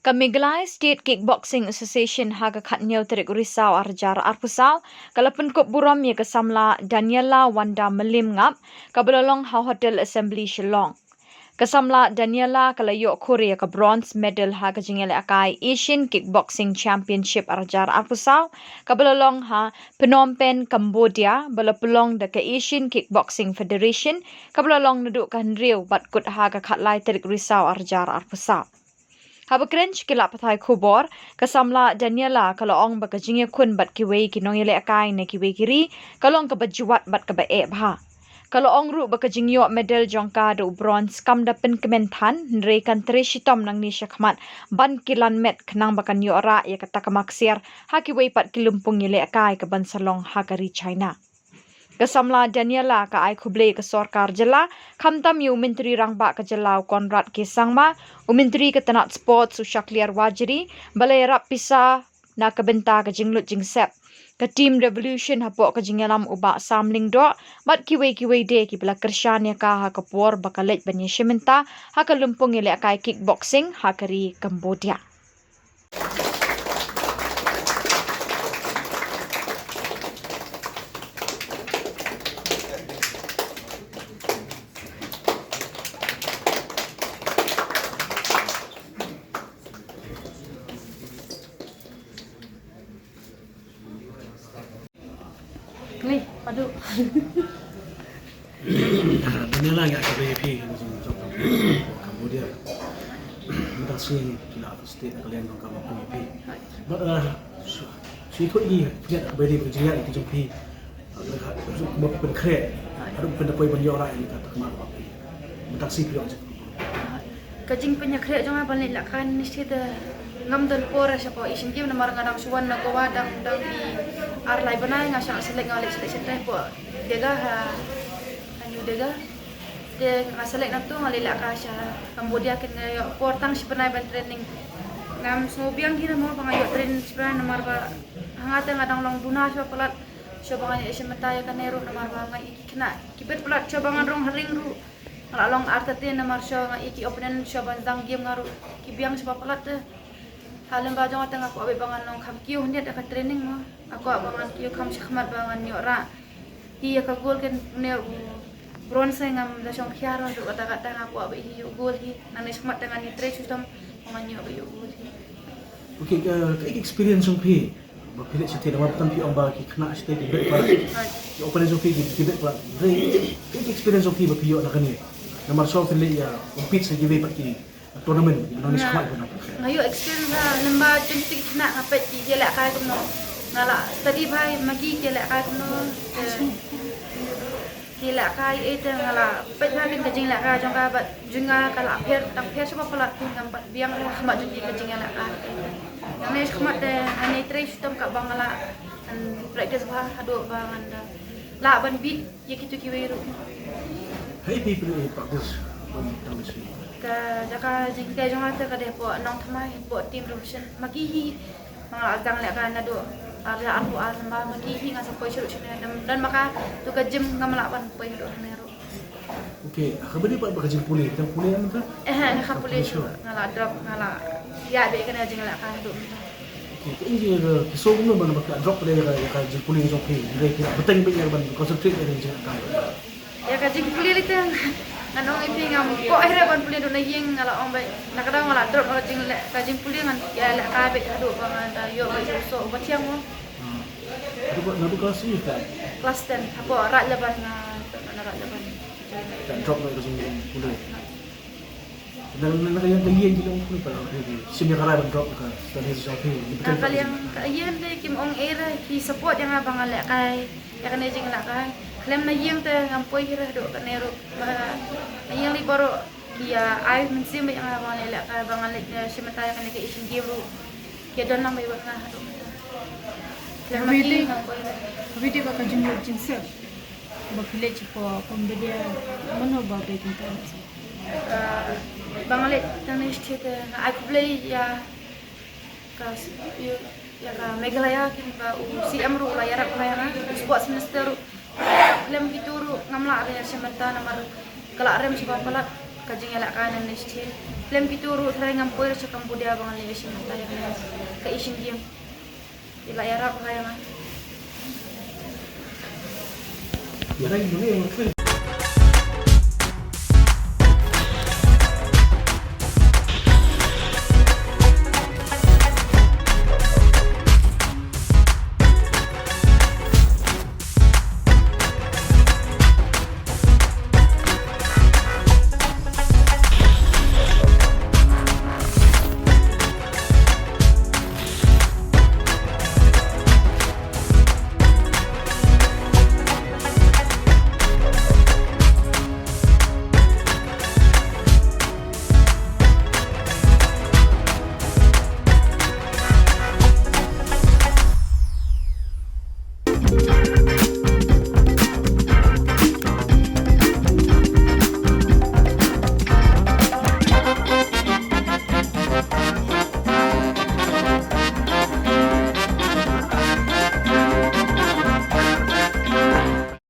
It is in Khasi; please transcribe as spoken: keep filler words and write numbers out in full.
Ka Meghalaya State Kickboxing Association ha ka khathynñiew tarik u Risaw arhajar arphew saw ka la pynkup burom ïa ka samla Daniela Wanda Mylliemngap kaba la long ha Hotel Assembly Shillong. Ka samla Daniela ka la ïoh khur ïa ka bronze medal ha ka jingïalehkai Asian Kickboxing Championship arhajar arphew saw kaba la long ha Phnom Penh, Cambodia, ba la pynlong da ka Asian Kickboxing Federation, kaba la long naduh ka hynriew bad kut ha ka khatlai tarik Risaw arhajar arphew saw. Haba kren sha ki lad pathai khubor, ka samla Daniela ka la ong ba ka jingïakhun bad kiwei ki nongïalehkai na kiwei ki ri ka long kaba jwat bad kaba eh bha. Ka la ong ruh ba ka jingïoh medal jong ka da u bronze kam da pynkmen than, hynrei kan trei shitom nangne shakhmat ban kylan met khnang ba kan ïoh rah ïa kata ka maksiar ha kiwei pat ki lympung ïalehkai kaban sa long ha ka ri China. Ka samla Daniela ka ai khublei ïa ka sorkar jylla, khamtam ïa u Myntri Rangbah ka jylla u Conrad K Sangma, u Myntri ka tnat Sports u Shakliar Warjri, ba la ïarap pisa na ka bynta ka jinglut jingsep. Ka Team Revolution hapoh ka jingïalam u Bah Sam Lyngdoh bad kiwei kiwei de kiba la kyrshan ïa ka ha ka por ba ka leit ban ïashim bynta ha ka lympung ïalehkai kickboxing ha ka ri Cambodia. Ni, padu. Daniela, nga khublei ïa phi ka jingïaid jong phi Cambodia. Mynta sngi phi la state na ka liang jong ka, nga khublei ïa phi. Bad, uh, shu, shu ïathuh ïa phi ka jingïaid jong phi. Ba pynkhreh haduh pynda poi ban ïoh rah ïa kata ka mat ba phi. Mynta sngi phi ïoh. Ka jingpynïakhreh jong nga ban leit lehkai nishti te ngam don por shapoh Asian Games namar nga dang shu wan na Goa dang dang i ar lai bnai, nga shah select, nga leit select shatei hapoh Dega ha, ha New Dega. Te nga select na tu nga leit lehkai sha Cambodia, kin nga ïoh por tang shi bnai ban training. Ngam sngewbiang hi namar ba nga ïoh training shi bnai namar ba ha nga te nga dang long duna sha palat. Sha ba nga ïoh shim bynta ïa kane ruh namar ba nga i ki khynnah ki bit palat sha ba ngan rung ha ring ruh. Nga la long artatien namar sha nga i ki opponent sha ban dang game nga ruh ki biang sha ba palat te. Ha lem ba jong nga te nga kwah beit ba ngan long kham kiew hynrei da ka training mo. Nga kwah ba ngan kiew kham shakhmat ba ngan ïoh rah. Hi ïa ka gold, kin une u bronze ngam da shong khia ruh, haduh katta katta nga kwah beit hi ïa u gold hi. Nangne shakhmat te ngan ïatrei shu tam ba ngan ïoh beit ïa u gold hi. Okay, ka, ka experience jong phi ba phi leit shatei, namar tam phi ong ba ki khynnah shatei ki bit palat. Ki opponent jong phi ki, ki bit palat. Ka experience jong phi ba phi ïoh na kane. Namar shuwa phi leit ïa compete sha kiwei pat ki tournament, nangne shakhmat ba na. Nga ïoh experience ha lem ba jong ki khynnah, nga peit ki ïalehkai kumno. Nga la study bha ma ki ïalehkai kumno. Ki lehkai ei te nga la peit bha kin ka jinglehkai jong ka bad jong nga ka la pher, tang pher sha ba palat, kin ngam pat biang ha khmat jong ki ka jinglehkai. Nangne shakhmat te ngan ïatrei shu tam kaba nga la, ngan practice bha haduh ba ngan da lah ban beat ïa kito kiwei ruh. Hei phi phi practice ban tang shi. Ka jaka jinghikai jong nga te ka dei hapoh Nongthymmai, hapoh Team Revolution. Ma ki hi ma nga la dang lehkai naduh ar hajar arphew ar, namar ma ki hi nga sa poi shuh shuh ne, don, don ma ka tu ka gym ngam lah ban poi haduh hangne ruh. Okay, ah, kaba dei pat ba ka jingpule, ka jingpule mynta? Eh, nga kha pule shuh, nga la drop, nga la ïa beit kane jinglehkai haduh mynta. Okay, ka jing, eh, ki sngewbha kumno ba ka drop pule ka, ka jingpule jong phi, hynrei ki la bteng beit ïa ban concentrate ïa ka jinglehkai. Ïa ka jingpule lei te ngan ong ïa phi ngam kwah hi re ban pule haduh na ïing, nga la ong beit na ka daw nga la drop ka jingleh, ka jingpule, ngan ïalehkai beit haduh ba ngan da ïoh beit u soh uba thiang mo. Hmm. Haduh ba, naduh class eight ka? Class ten. Hapoh Raid Laban, nga na Raid Laban. Ka drop na ka jingpule. Na, na, na ka ïing, ka ïing ki long kumno ba phi shim ïa ka rai ban drop ka studies jong phi? Na ka liang ka ïing te kim ong ei re, ki support ïa nga ba ngan lehkai ïa kane jinglehkai. Khlem na ïing te ngam poi hi re haduh kane ruh. Ba na ïing lei baroh ki ïa ai mynsiem ïa nga ba ngan lehkai, ba ngan leit, eh, shim bynta ïa kane ka Asian Game ruh. Ki ïa don lang beit bad nga haduh mynta. Khlem na ïing ngam poi hi re. Kaba dei ba ka jinglut jingsep ba phi leit shapoh Cambodia, mano ba phi pynthikna? Ah, ba nga leit tang ne state, eh, nga ai khublei ïa ka s-, ïa, ïa ka Meghalaya, khnang ba u C M ruh u la ïarap ïa nga, u Sports Minister ruh. Khlem kito ruh ngam lah ban ïashim bynta namar ka la rem sha ba palat. Ka jingïalehkai nangne shatei. Lem kito ruh tharai ngam poi sha Cambodia ba ngan leit ïashim bynta ïa ka, ka Asian Games. Ïa la ïarap ha ïa nga.